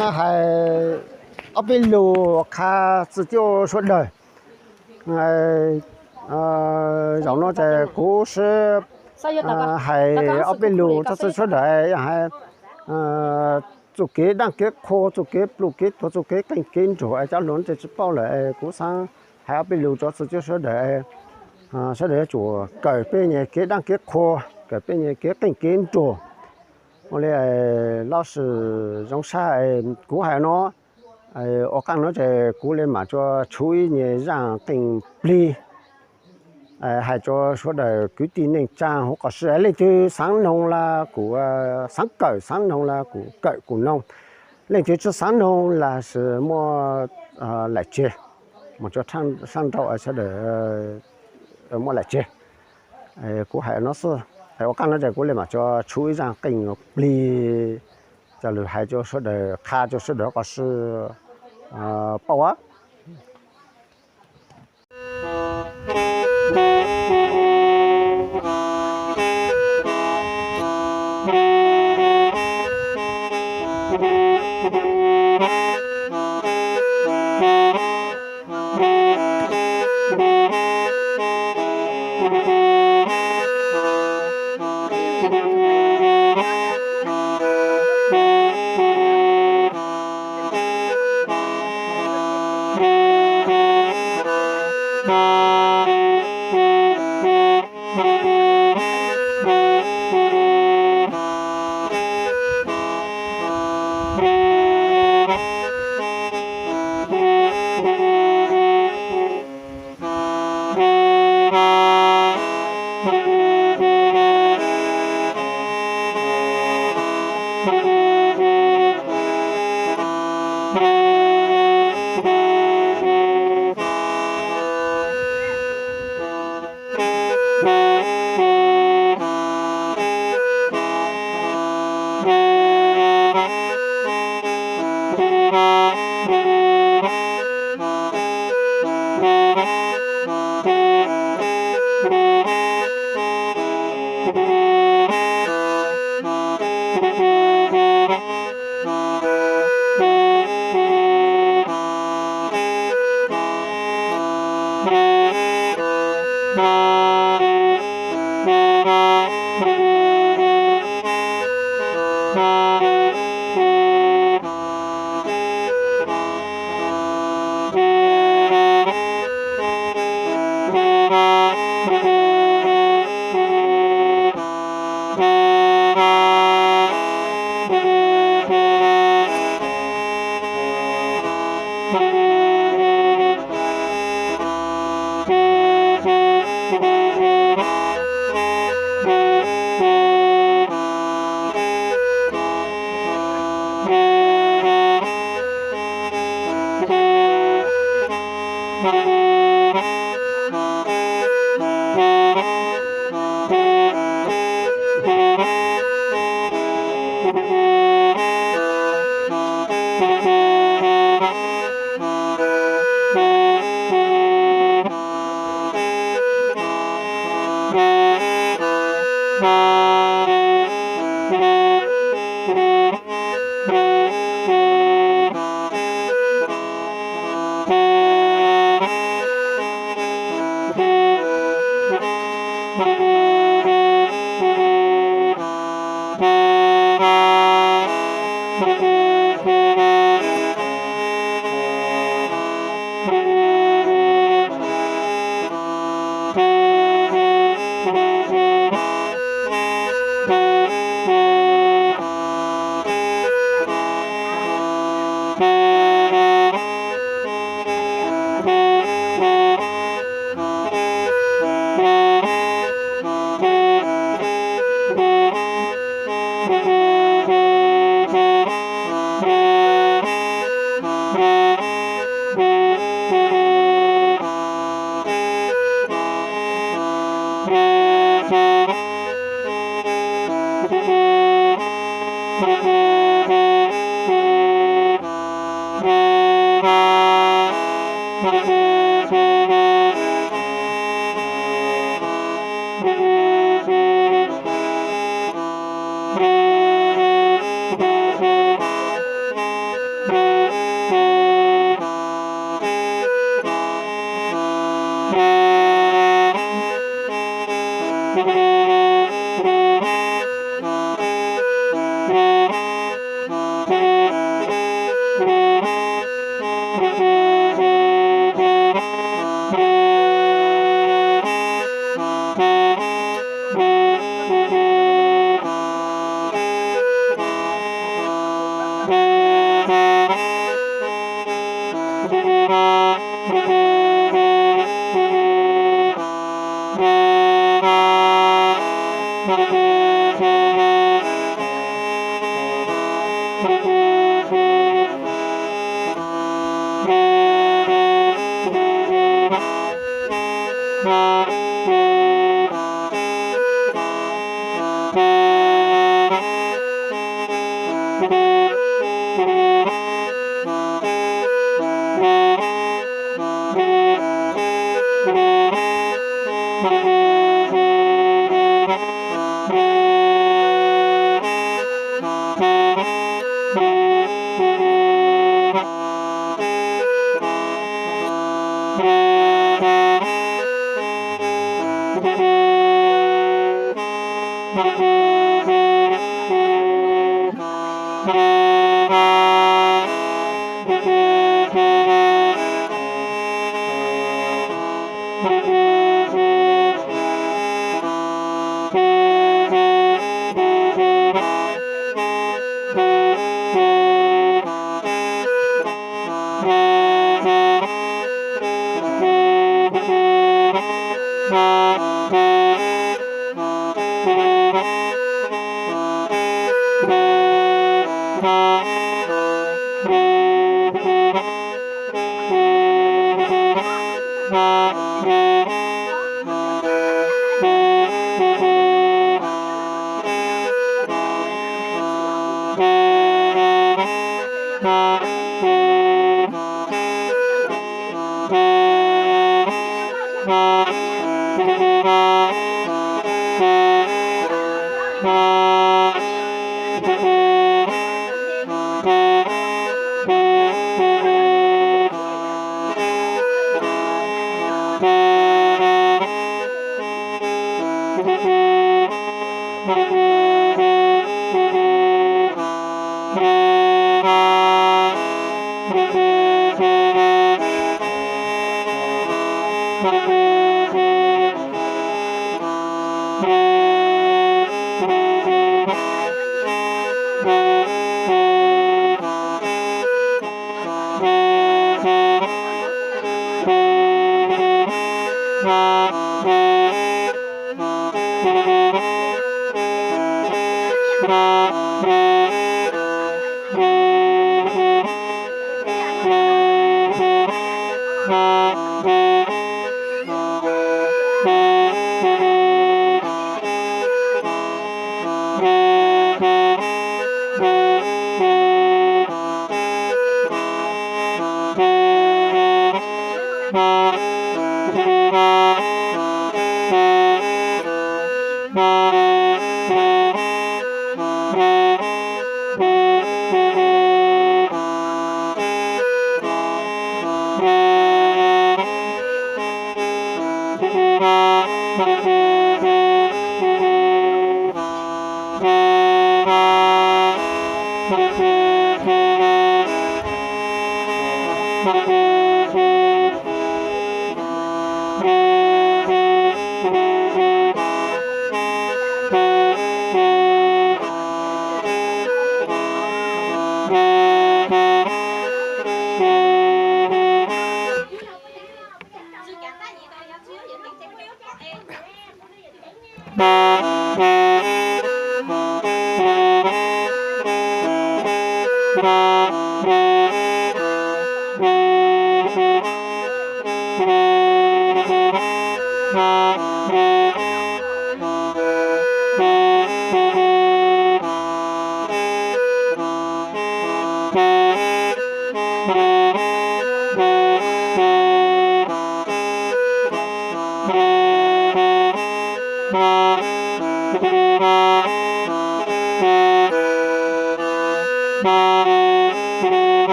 Hais ob peb lus qha txwj cuab sawv daws. Zaum no ces kuv sib hais ob peb lus txog txwj sawv daws, yog hais txuj kev daj kev qhua, txuj kev pluj kev tuag, txuj kev qeej kev nruas es cov hluas nraug tsis paub lawm, kuv xaav hais ob peb lus rau txwj cuab sawv daws, sawv daws yuav tsum kawm peb nyuag kev daj kev qhua, kawm peb nyuag kev qeej kev nruas. Ua li, lub sij zoo sab kuv hais no, ua qaaj no ces kuv li mam tso tshuav ib nyuag zaaj qeej plig hais rau sawv daws kwv tij neej tsaa huv qhov sib. Leej twg xaav noog los kuj xaav kawm, xaav noog los kuj kawm kuj noog. Leej twg tsi xaav noog los sis muab laim tseg, mus rau sab nraud sawv daws muab laim tseg. Kuv hais no xwb, ua qaaj no ces kuv li mam tso tshuav ib zaaj qeej plig coj lug hais rau sawv daws, qha rau sawv daws huv qhov sib paub.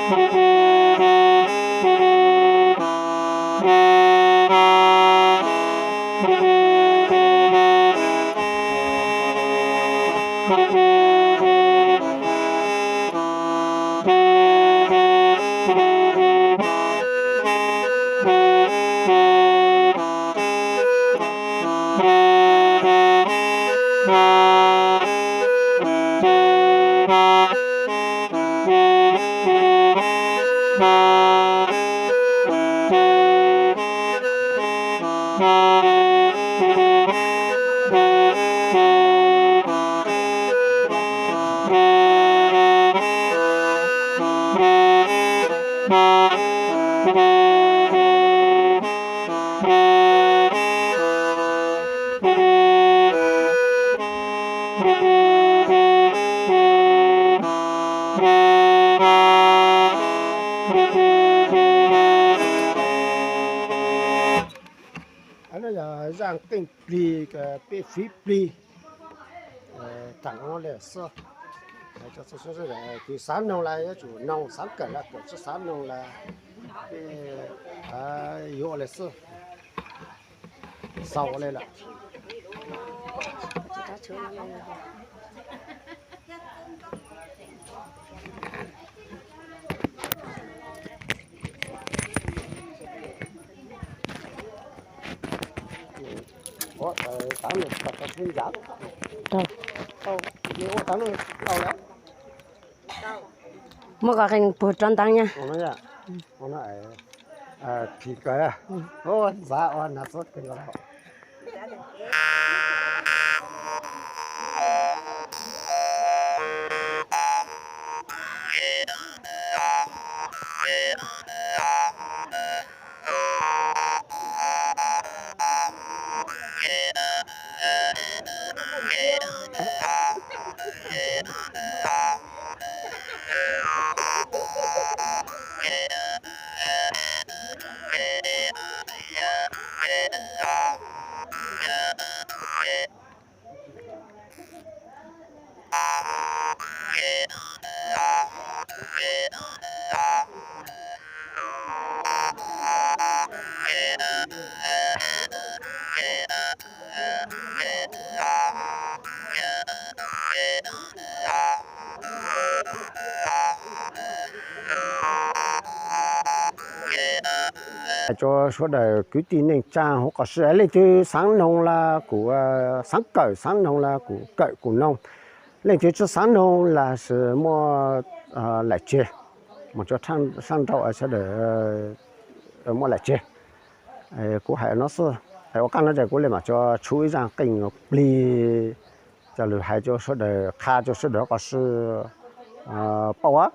Yog zaj qeej plig, peb fiv plig thaum no li xwb. Tus xaav noog los yuav tsum noog, xaav kawm los kawm, tsi xaav noog los peb yuav ua li xwb. Xaus ua li lawm. Muab koj qeej puag rov ntev nyab. Phim kawg, ntxav ua nas txob kawg nkaus. Hais rau sawv daws kwv tij neej tsaa huv qos sib, leej twg xaav noog los kuj xaav kawm, xaav noog los kuj kawm kuj noog. Leej twg tsi xaav noog los sis muab laim tseg, mus rau saab nraud sawv daws muab laim tseg. Kuv hais no xwb, ua qaab no ces kuv le maam tsua tshuv ib zaaj qeej plig coj lug hais rau sawv daws, qha rau sawv daws huv qos sib paub.